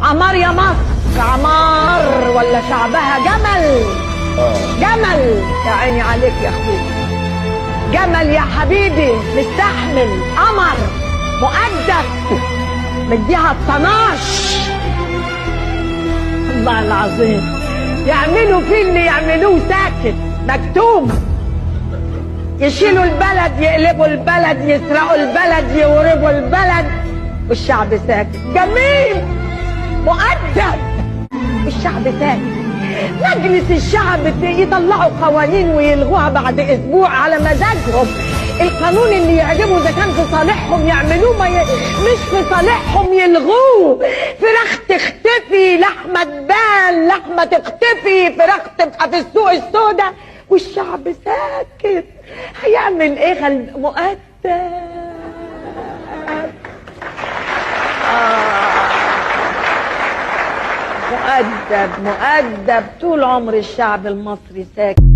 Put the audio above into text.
عمار يا مصر عمار، ولا شعبها جمل. جمل يا عيني عليك يا اخوي، جمل يا حبيبي مستحمل، قمر مؤدب، مديها الطناش. الله العظيم يعملوا فيه اللي يعملوه ساكت مكتوم، يشيلوا البلد، يقلبوا البلد، يسرقوا البلد، يوربوا البلد، والشعب ساكت. جميل مؤدب، الشعب ساكت. مجلس الشعب يطلعوا قوانين ويلغوها بعد اسبوع على مزاجهم، القانون اللي يعجبه اذا كان في صالحهم يعملوه، ما مش في صالحهم يلغوه. فراخ تختفي، لحمه تبان، لحمه تختفي، فراخ تبقى في السوق السوداء، والشعب ساكت. هيعمل ايه؟ مؤدب. مؤدب مؤدب طول عمر الشعب المصري ساكت.